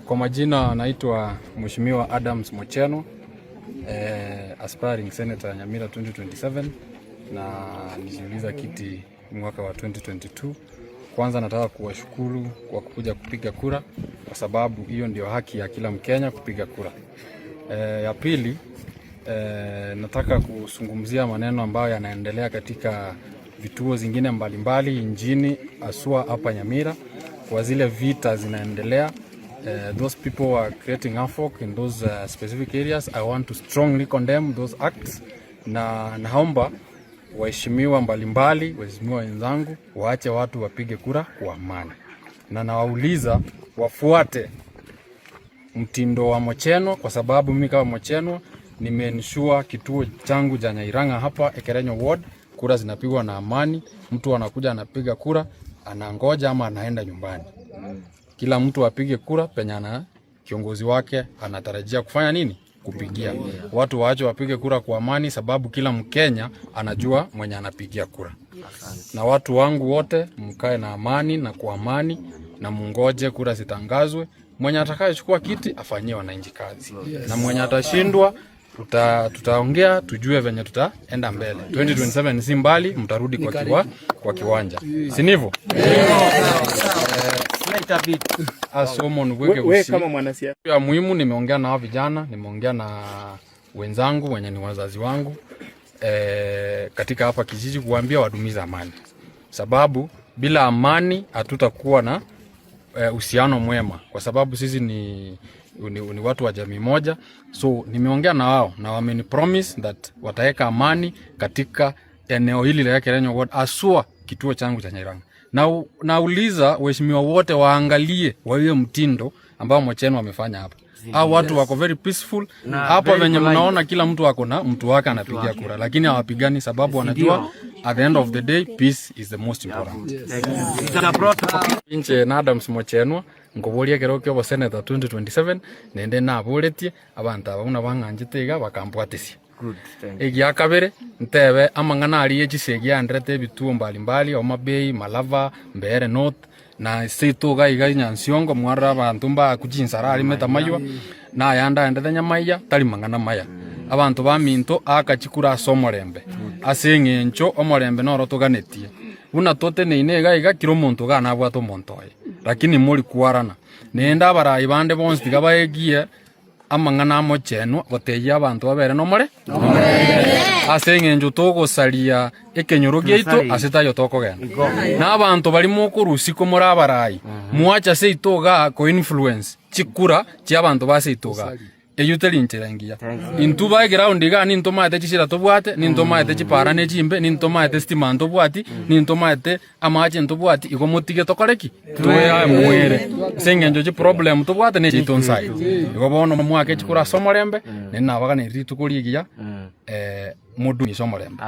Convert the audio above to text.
Kwa majina naitwa Mheshimiwa Adams Mochenwa, aspiring senator Nyamira 2027 na niliuliza kiti mwaka wa 2022. Kwanza nataka kuwashukuru kwa kukuja kupiga kura kwa sababu hiyo ndio haki ya kila Mkenya kupiga kura. Ya pili, nataka kuzungumzia maneno ambayo yanaendelea katika vituo zingine mbalimbali nchini, haswa hapa Nyamira, kwa zile vita zinaendelea. Those people are creating havoc in those specific areas. I want to strongly condemn those acts, na naomba waheshimiwa mbalimbali, waheshimiwa wenzangu, waache watu wapige kura kwa amani, na nawauliza wafuate mtindo wa Mochenwa kwa sababu mimi kama Mochenwa nimeensure kituo changu cha Nyairanga hapa Ekerenyo Ward, kura zinapigwa na amani. Mtu anakuja anapiga kura, anangoja ama anaenda nyumbani. Kila mtu apige kura penye ana kiongozi wake anatarajia kufanya nini, kupigia. Watu waache wapige kura kwa amani, sababu kila Mkenya anajua mwenye anapigia kura. Na watu wangu wote mkae na amani na kwa amani na mungoje kura zitangazwe. Mwenye atakayechukua kiti afanyie wananchi kazi, na mwenye atashindwa tutaongea tujue venye tutaenda mbele. 2027 si mbali, mtarudi kwa kiwanja, si ndivyo? Asomo nibweke We usi kama mwanasiasa ya muhimu, nimeongea na hao vijana, nimeongea na wenzangu wenye ni wazazi wangu katika hapa kijiji kuambia wadumize amani, sababu bila amani hatutakuwa na uhusiano mwema, kwa sababu sisi ni watu wa jamii moja. So nimeongea na wao na wameni promise that wataweka amani katika eneo hili la Ekerenyo Ward, haswa kituo changu cha Nyairanga. Na nauliza waheshimiwa wote waangalie wa hiyo mtindo ambao Mochenwa wamefanya hapa. Hao watu wako very peaceful hapa, venye mnaona kila mtu ako na mtu wake anapigia kura, lakini hawapigani sababu wanajua at the end of the day peace is the most important. Inche na Adams Mochenwa nkuburia kero kio senator 2027 nende naburetie abantu aba buna bang'anchete iga bakambwatisia. Egia kabere, ntebe amang'ana aria chisegi yanderete ebituo mbalimbali, Homa Bay, Malava, Mbeere North na seito iga iga Nyansiongo, mwarora abanto mbaku chinsara arimete amaywa na ayande aendete nyamaiya tari mang'ana maya. Abanto baminto aka chikura ase omorembe ase eng'encho omorembe noro toganetie buna toteneine iga iga kira omonto iga nabwate omonto oye, lakini mori kwarana nende abarai bande bonsi tiga baegie amang'ana amochenwa goteyia abanto babere nomore ase eng'encho togosaria ekenyoro giaito ase tayo tokogenda na abanto bari mokorusiko more abarai mwacha seito iga ko-influence chikura chia abanto ba seito iga, eywo teri nchera engiya. Intwe ba eground iga nintomaete chisira tobwate, nintomaete chipara na echimbe, nintomaete stima ntobwati, nintomaete amache ntobwati, igo motige tokore ki? Tweamuere ase eng'encho chiproblem tobwate na echiaito nsaye. Igo bono mwake chikura ase omorembe, naende nabaganeri rituko rigiya, modumishe omorembe.